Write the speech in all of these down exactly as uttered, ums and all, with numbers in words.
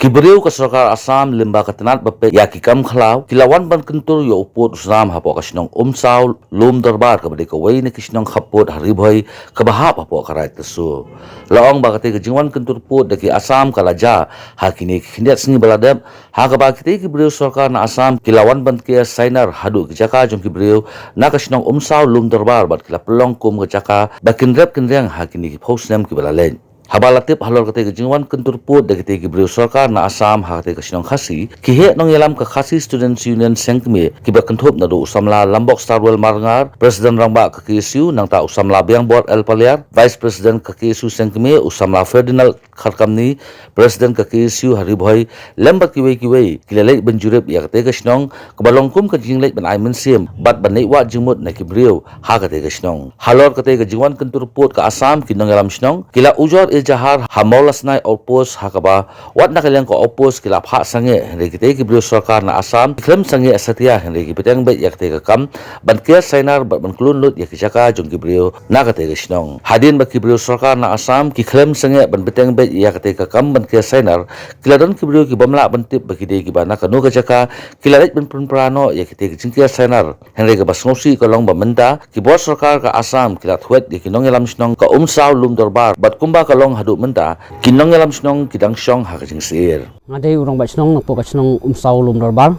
Ki briew ka sorkar Assam lyngba ka tnat ba peit ïa ki kam khlaw ki la wan ban kyntur ïa u pud u snam hapoh ka shnong Umsaw Lumdorbar kaba dei kawei na ki shnong khappud ha Ri Bhoi kaba hap hapoh ka Raid Teso. La ong ba katei ka jingwan kyntur pud da ki Assam ka la jia ha kine ki khyndiat sngi ba la dep, ha kaba kitei ki briew sorkar na Assam ki la wan ban ker sainar haduh ki jaka jong ki briew na ka shnong Umsaw Lumdorbar bad ki la pynlong kum ka jaka ba kin rep kin riang ha kine ki phew snem kiba la leit. Haba la tip halor katei ka jingwan kyntur pud da kitei ki briew sorkar na Assam ha katei ka shnong Khasi, ki heh nongïalam ka Khasi Students Union Sengkmie kiba kynthup naduh u samla Lambok Starwell Marngar, President Rangbah ka K S U, nangta u samla Biangbor L Paliar, Vice President ka K S U Sengkmie, u samla Ferdinand Kharkamni, President ka K S U ha Ri Bhoi, lem bad kiwei kiwei, ki la leit ban jurip ïa katei ka shnong kaba long kum ka jingleit ban ai mynsiem bad ban leit wad jingmut na ki briew ha katei ka shnong. Halor katei ka jingwan kyntur pud ka Assam, ki nongïalam shnong ki la ujor ejahar ha Mawlasnai Outpost, ha kaba wat na ka liang ka outpost ki la phah sangeh, hynrei kitei ki briew sorkar na Assam ki khlem sangeh satia, hynrei ki bteng beit ïa katei ka kam ban ker sainar bad ban khlun lut ïa ki jaka jong ki briew na katei ka shnong. Hadien ba ki briew sorkar na Assam ki khlem sangeh ban bteng beit ïa katei ka kam ban ker sainar, ki la don ki briew ki bym lah ban tip ba ki dei kiba na kano ka jaka, ki la leit ban pynpra noh ïa kitei ka jingker sainar. Hynrei kaba sngewsih ka long ba mynta ki bor sorkar ka Assam ki la thwet ïa ki nongïalam shnong ka Umsaw Lumdorbar bad kumba ka long haduh mynta, ki nongïalam shnong ki dang shong ha ka jingsyier. Nga dei u rangbah shnong napoh ka shnong Umsaw Lumdorbar.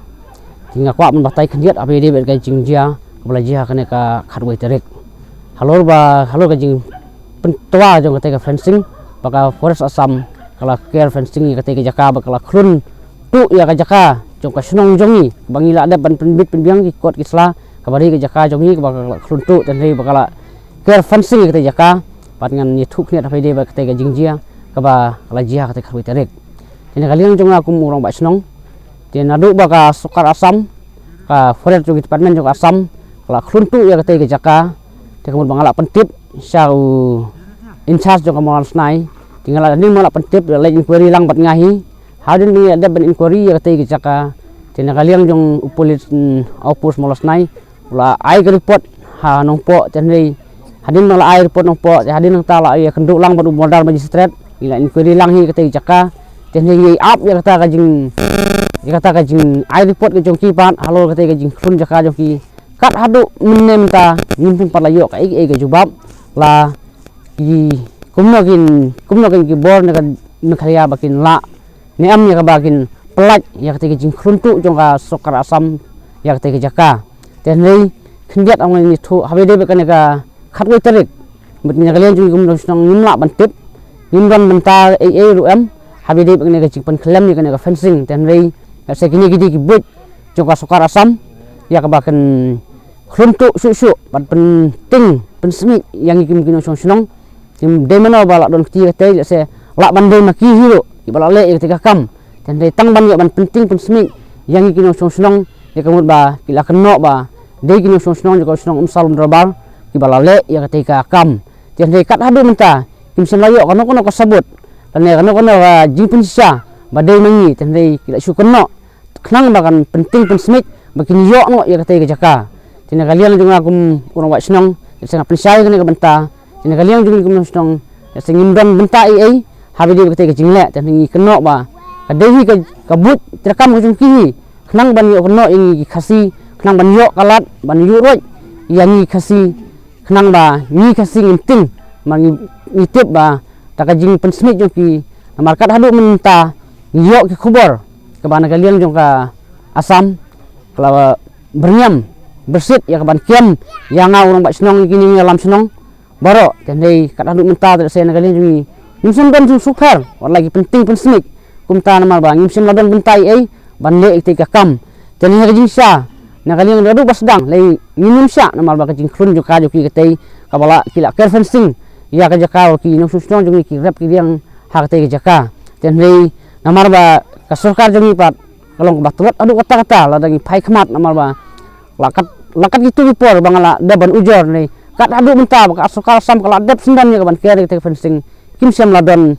Te nga kwah ban batai khyndiat haba ïadei bad ka jingjia kaba la jia ha kane ka khatwei tarik. Halor ba, halor ka jingpyntwa jong katei ka fencing, ba ka Forest Assam ka la ker fencing ïa katei ka jaka, ba ka la khlun tuh ïa ka jaka jong ka shnong jong ngi, ba ngi la dep ban pynbit pynbiang ki kot ki sla, kaba dei ka jaka jong ngi kaba ka la khlun tuh, te hynrei ba ka la ker fencing ïa katei ka jaka. Bad ngan ïathuh khyndiat haba ïadei bad katei ka jingjia kaba ka la jia ha katei ka khatwei tarik. Te na ka liang jong nga kum u rangbah shnong, te naduh ba ka sorkar Assam, ka Forest jong ki department jong ka Assam ka la khlun tuh ïa katei ka jaka, te ka mut ba nga la pyntip sha u in charge jong ka Mawlasnai. Te nga la, hadien ba nga la pyntip, la leit inquiry lang bad nga hi. Hadien ba ngi la dep ban inquiry ïa katei ka jaka, te na ka liang jong u police, mm, outpost Mawlasnai, u la ai ka report ha Nongpoh, te hynrei hadien ba la ai report Nongpoh, te hadien nangta la ïakynduh lang bad u Border Magistrate, ngi la inquiry lang hi ïa katei ka jaka, te hynrei ngi ap ïa kata ka jing, ïa kata ka jingai report ka jong ki pat halor katei ka jingkhlun jaka jong ki. Kat haduh mynne mynta ngim pat la ïoh kaei kaei ka jubab, la ki kumno kin, kumno kin ki bor na ka, na ka ïa ba kin lah ne em ïa kaba kin pyllait ïa katei ka jingkhlun tuh jong ka sorkar Assam ïa katei ka jaka. Te hynrei khyndiat ong ngi thuh haba ïadei bad kane ka khatwei tarik, bad na ka liang jong ngi kum u nongshong shnong ngim lah ban tip, ngim don bynta ei ei ruh em haba ïadei bad kane ka jingpynkhlem ïa kane ka fencing. Te hynrei lehse kine ki dei ki buit jong ka sorkar Assam ïa kaba kin khlun tuh shuh shuh bad pynting pynsmit ïa ngi kum ki nongshong shnong. Kim dei mano ba la don kti katei, lehse lah ban dei ma ki hi ruh kiba la leh ïa katei ka kam. Te hynrei tang ban ïoh ban pynting pynsmit ïa ngi ki nongshong shnong, ïa ka mut ba ki la kynnoh ba dei ki nongshong shnong jong ka shnong Umsaw Lumdorbar kiba la leh ïa katei ka kam. Te hynrei kat haduh mynta kim shym la ïoh kano kano ka sabut lane kano kano ka jingpynshisha ba dei ma ngi. Te hynrei ki la shu kynnoh khnang ba kan pynting pynsmit ba kin ïoh noh ïa katei ka jaka. Te na ka liang jong nga kum u rangbah shnong, lehse nga pynshai kane ka bynta. Te na ka liang jong ngi kum u nongshong shnong, lehse ngim don bynta ei ei haba ïadei bad katei ka jingleh. Te ngi kynnoh ba ka dei hi ka, ka buit treikam ka jong ki hi khnang ban ïoh kynnoh ïa ngi ki Khasi, khnang ban ïoh ka lad ban ïuh ruh ïa ngi Khasi, khnang ba ngi Khasi ngin ting, ba ngi, ngi tip ba da ka jingpynsmit jong ki. Namar kat haduh mynta ngi ïoh ki khubor kaba na ka liang jong ka Assam ka la byrngem byrsit ïa kaban kem ïa nga u rangbah shnong, ïa ki nongïalam shnong baroh. Te hynrei kat haduh mynta te lehse na ka liang jong ngi ngim shym don jingsukher wat la ki pynting pynsmit kumta, namar ba ngim shym la don bynta ei ei ban leh ïa katei ka kam. Te na ka jingshisha na ka liang haduh ba sdang lei ngim nym shah, namar ba ka jingkhlun jong ka jong ki katei kaba la ki la ker fencing ïa ka jaka, ki nongshong shnong jong ngi ki rep ki riang ha katei ka jaka. Te hynrei namar ba ka sorkar jong ngi pat ka long kaba tlot haduh katta katta, lada ngi phai khmat namar ba la kat, la kat kito ki por ba nga la dep ban ujor, ne kat haduh mynta ba ka sorkar Assam ka la dep syndon ïa kaban ker ïa katei ka fencing, kim shym la don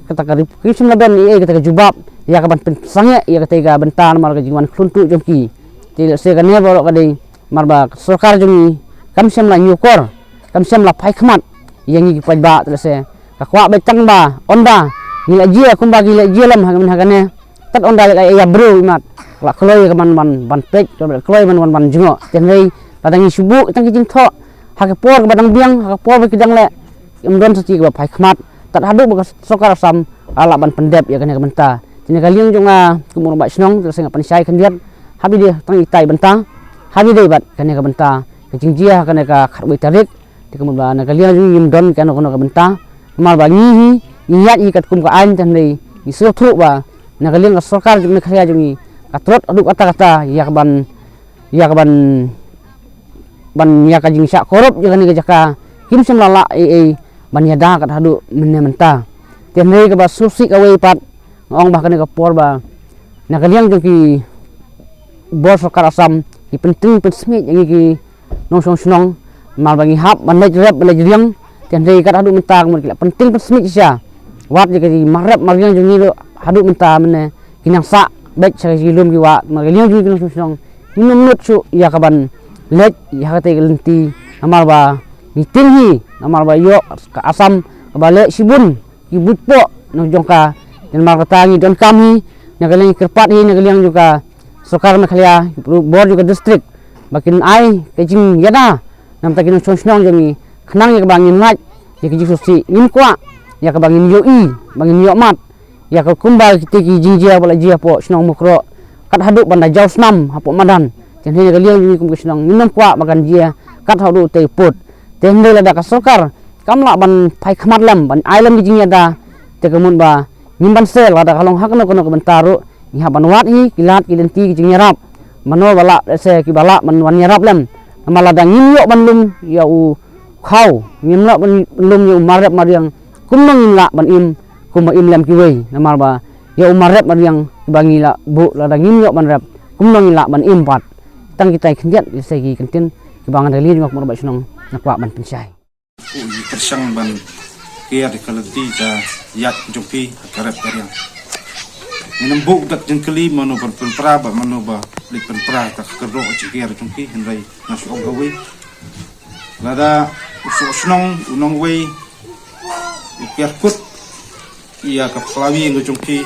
kata ka rip-, kim shym la don ei ei kata ka jubab ïa kaban pynsangeh ïa katei ka bynta namar ka jingwan khlun tuh jong ki. Te lehse kane baroh ka dei namar ba ka sorkar jong ngi kam shym la ñiewkor, kam shym la phai khmat ïa ngi ki paidbah. Te lehse ka kwah beit tang ba ynda ngi la jia kumba ki la jia lem ha ka mynta kane, Kat ynda la ïa briew imat, la kloi ka ban ban ban peit, la kloi ban ban ban jngoh. Te hynrei lada ngi shu buh tang ki jingthoh ha ka por kaba dang biang, ha ka por ba ki dang leh, ym don sa shisha kaba phai khmat. Tad haduh ba ka sorkar Assam ka lah ban pyndep ïa kane ka bynta. Te na ka liang jong nga kum u rangbah shnong, te sa nga pynshai khyndiat, haba ïadei tang itai bynta, haba ïadei bad kane ka bynta ka jingjia ha kane ka khatwei tarik. Te ka mut ba na ka liang jong ngi ym don kano kano ka bynta. Namar ba ngi hi ngi ïaid hi katkum ka aiñ, te hynrei ngi sngewthuh ba na ka liang ka sorkar jong Meghalaya jong ngi ka trot haduh katta katta ïa ka ban, ïa ka ban, ban ïa ka jingshah kurup ïa kane ka jaka, kim shym la lah ei ei ban ïada kat haduh mynne mynta. Te hynrei kaba sngewsih kawei pat, nga ong ba kane ka por ba na ka liang jong ki bor sorkar Assam ki pynting pynsmiej ïa ngi ki nongshong shnong, namar ba ngi hap ban leit rep ban leit riang. Te hynrei kat haduh mynta ka mut ki la pynting pynsmiej shisha. Wat ïa ki mar rep mar riang jong ngi ruh haduh mynta mynne ki nang sah beit sha ki lum ki wah, namar ka liang jong ngi ki nongshong shnong ngim nud shuh ïa ka ban leit ïa katei ka lynti, namar ba ngi tieng hi, namar ba ïoh ka Assam kaba leh shibun ki buit poh na jong ka. Te namar kata ngi donkam hi na ka liang, ngi kyrpad hi na ka liang jong ka sorkar Meghalaya, bor jong ka district, ba kin ai ka jingïada na bynta ki nongshong shnong jong ngi, khnang ïa kaba ngin lait ïa ka jingsngewsih, ngin kwah ïa kaba ngin ïohi, ba ngin ïohmad ïa ka kumba kitei ki jingjia ba la jia hapoh shnong Mukroh kat haduh ban da jaw snam hapoh madan. Te hynrei na ka liang jong ngi kum ka shnong ngim kwah ba kan jia kat haduh tei pud. Te hynrei lada ka sorkar kam lah ban phai khmat lem ban ai lem ki jingïada, te ka mut ba ngim banse lada ka long ha kano kano ka bynta ruh, ngi hap ban wad hi ki lad ki lynti ki jingïarap. Mano ba lah, lehse kiba lah ban wan ïarap lem. Namar lada ngim ïoh ban lum ïa u khaw, ngim lah ban lum ïa u mar rep mar riang, kumno ngin lah ban im kumba im lem kiwei? Namar ba ïa u mar rep mar riang kiba ngi la buh, lada ngim ïoh ban rep, kumno ngin lah ban im pat? Tang kitai khyndiat ïa ki kyntien kiba nga na ka liang jong nga kum u rangbah shnong nga kwah ban pynshai. Ngi pyrshang ban kiar ïa ka lynti ka ïaid jong phi ha ka rep ka riang. Ngin ym buh dak jingkylli mano ban pynpra bad mano ba leit pynpra ïa ka kyrdoh jingkiar jong phi, hynrei nga shu ong kawei. Lada u soh shnong u nongwei u kiar kut ïa ka phyllaw ïing ka jong phi,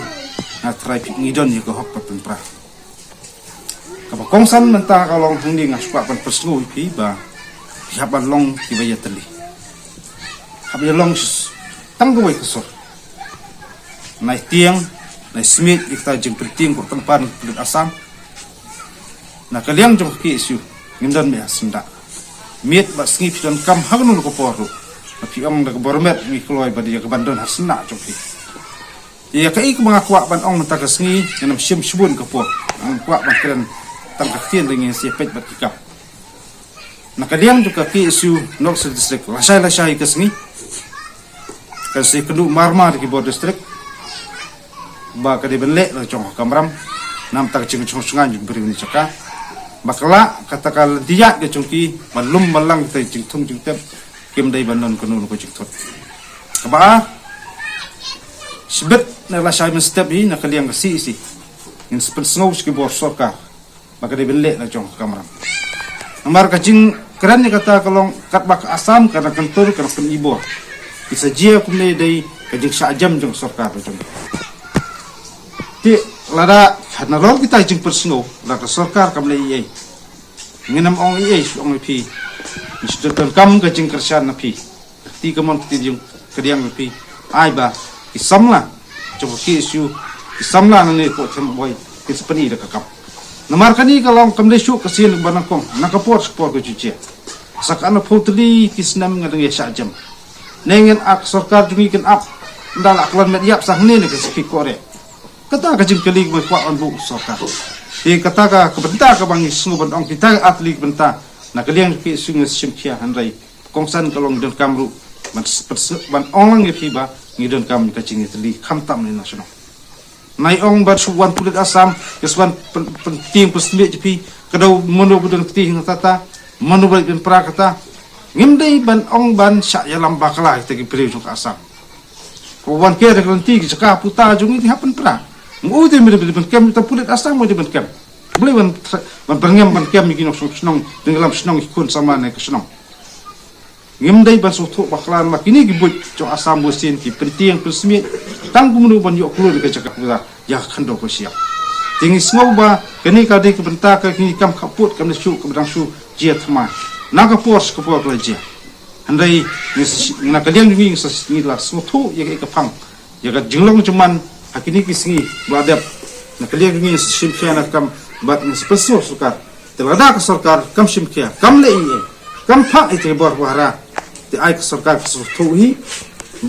nga trai phi ngi don ïa ka hok ban pynpra. Kaba kongsan mynta ka long hangne, nga shu kwah ban pynsngew ïa phi ba phi hap ban long kiba ïatylli. Hap ïalong tang kawei ka sur. Nai tieng, nai smiej ïa kita jingpyntieng ko tang pan pulit Assam. Na ka liang jong ka K S U ngim don mih harsyndah. Miet bad sngi phi donkam ha kano kano ka por ruh. Ba phi ong da ka bor met ngi kloi ba dei ïa ka ban don harsyndah jong phi. Ïa kaei kaba nga kwah ban ong mynta ka sngi, ngam shim shibun ka por. Nga kwah ban kren tang ka ktien, te ngin sa peit bad ki kam. Na ka liang jong ka K S U North Central District, lashai lashai ka sngi kan sa ïakynduh marmar ki bor district ba ka dei ban leh la jong ka kamram, namar ka jingshong shngain jong briew ne jaka. Ba ka lah kata ka lynti ïaid ka jong ki, ba lum ba lang ka jingthung jingtep, kim dei ban don kano kano ka jingthut. Kaba ar, shibit na lashai mynstep hi na ka liang ka C E C, ngin sa pynsngew sha ki bor sorkar ba ka dei ban leh la jong ka kamram. Namar ka jingkren ïa kata ka long katba ka Assam ka dang kyntur ka dang pyni bor, ki sa jia kumne dei ka jingshah jem jong ka sorkar la jong. Te lada nalor kita jingpynsngew, lada ka sorkar kam leh ei ei, ngin ym ong ei ei, shu ong ïa phi, ngi shu donkam ka jingkyrshan na phi. Ka kti kamon ka kti jong ka diang na phi. Ai ba ki samla jong ka K S U, ki samla nangne ko Them Boi, kin sa pyni da ka kam. Namar kane ka long kam dei shuh ka sien ba nyngkong, na ka por sha ka por ka juh jia. Sa katno phew tylli ki snem nga dang ïa shah jem. Ne ngin ap, sorkar jong ngi kin ap, ynda la kyllon met ïap sa hangne ne ka sa phi kore. Kata ka jingkylli kaba kwah ban buh sorkar. Te kata ka, ka bynta kaba ngi sngew ban ong kita ki ar tylli ki bynta. Na ka liang ka K S U ngi shim khia, hynrei kongsan ka long ngi donkam ruh ban s-, ban s-, ban ong lang ïa phi ba ngi donkam ka jingïatylli khamtam na shnong. Nai ong ban shu wan pulit Assam, ïa shu wan pyn-, pyntieng pynsmiej ïa phi, ka dei mano ba don kti hangta ta, mano ba leit pynpra kata. Ngim dei ban ong ban shah ïalam bakla ïa kita ki briew jong ka Assam. Ko wan kiar ïa ka lynti ki jaka puta jong ngi, ki hap pynpra. Mo u dei ban kem, ita pulit Assam mo dei ban kem. Balei ban, ban, ban ngem ban kem ïa ki nongshong shnong, dang ïalam shnong ïa ki khun samla ne ka shnong. Ngim dei ban sngewthuh bakla namar kine ki buit jong Assam Bureau shisien ki pyntieng pynsmiej tang kumno ban ïoh klur ïa ka jaka puta. ïa ka khyndew ka shyiap. Te ngi sngew ba kane ka dei ka bynta ka ngi kam khappud kam da shu ka bynta shu jia thymmai. Na ka por sha ka por ka la jia. Hynrei ngi sa, na ka liang jong ngi ngi sa, ngi la sngewthuh ïa ka, ïa ka phang, ïa ka jinglong jingman ha kine ki sngi ba la dep. Na ka liang jong ngi ngi sa shim khia na kam bad ngi sa pynsngew sorkar. Te lada ka sorkar kam shim khia, kam leh ei ei, kam phah ïa ka bor ba hara, te ai ka sorkar ka sngewthuh hi.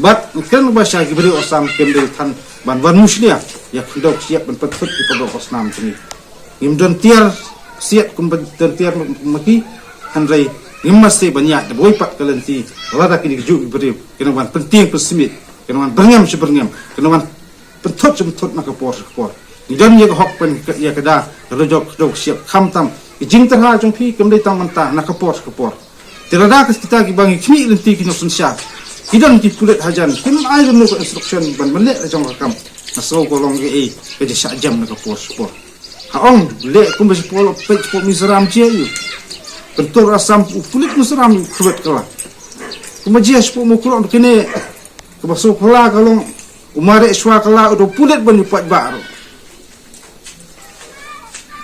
Bad ngi kren ba shai ki briew Assam kim dei than ban wan mushlia ïa ka khyndew ka shyiap ban pynthut ïa ka bor ka snam jong ngi. Ngim don tiar siat kum ban don tiar ma ki, hynrei ngim masi ban ïaid da boi pat ka lynti lada kine ki juh ki briew kin wan pyntieng pynsmit, kin wan byrngem shi byrngem, kin wan pynthut shi pynthut na ka por shi ka por. Ngi don ïa ka hok ban ïa ka da ka dok dok shyiap khamtam ki jingtyrha jong phi kam dei tang mynta, na ka por shi ka por. Te lada ka kita kiba ngi khmih lynti ki nongsynshar, ki don ki pulit hajan, kim ai lynti ka instruction ban ban leh la jong ka kam. Nga sngew ka long ka ei ka jingshah jam na ka por shi por. Ha ong leh kumba shi por peit shi por Mizoram jia ïa u. Kyntur Assam u pulit Mizoram u khwet kala. Kumba jia shi por Mukroh kine kaba shu kala ka long u mareh shwa kala u da pulit ban u paidbah ruh.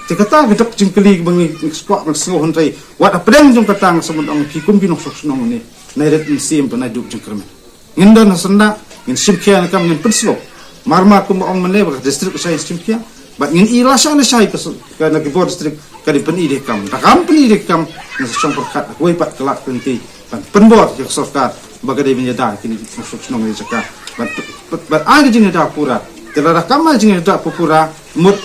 Te kata ka dok jingkylli ba ngi skwah ban sngew hynrei wat hapdeng jong kata nga sa mut ong phi kum ki nongshong shnong ne, nai ret mynsiem ba nai duk jingkyrmen. Ngin don ha syndah, ngin shim khia na kam, ngin pynsngew. Mar mar kumba ong mynne ba ka district ka shai shim khia. Bad ngin i lashai lashai ka na ki bor district ka dei pyni de kam. Da kam pyni de kam, ngin sa shong pyrkhat ha kawei pat ka lad ka lynti ban pynbor ïa ka sorkar ba ka dei ban ïada kine ki nongshong shnong ïa jaka. Ban ban ai ka jingïada pura. Te lada kam ai jingïada pura, mut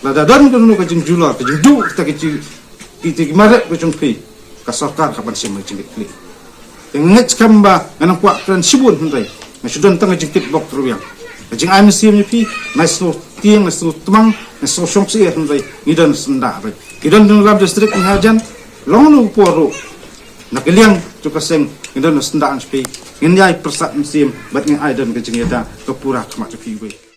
lada don kano ka jingjulor, ka jingduh kita ki, kita ki mareh ka jong phi, ka sorkar ka ban shim ka jingkitkhlieh. Te nga ngeit skhem ba nga nang kwah kren shibun hynrei nga shu don tang ka jingkitbok kyrwiang. Ka jingai mynsiem ïa phi, nai sngew tieng, nai sngew tmang, nai sngew shong syier hynrei ngi don syndah beit. Ngi don jingïalam district ngi hajan, long no por ruh. Na ka liang jong ka seng ngi don syndah ngi phi. Ngin ïai pyrsad mynsiem bad ngin ai don ka jingïada ka pura khmat jong phi beit.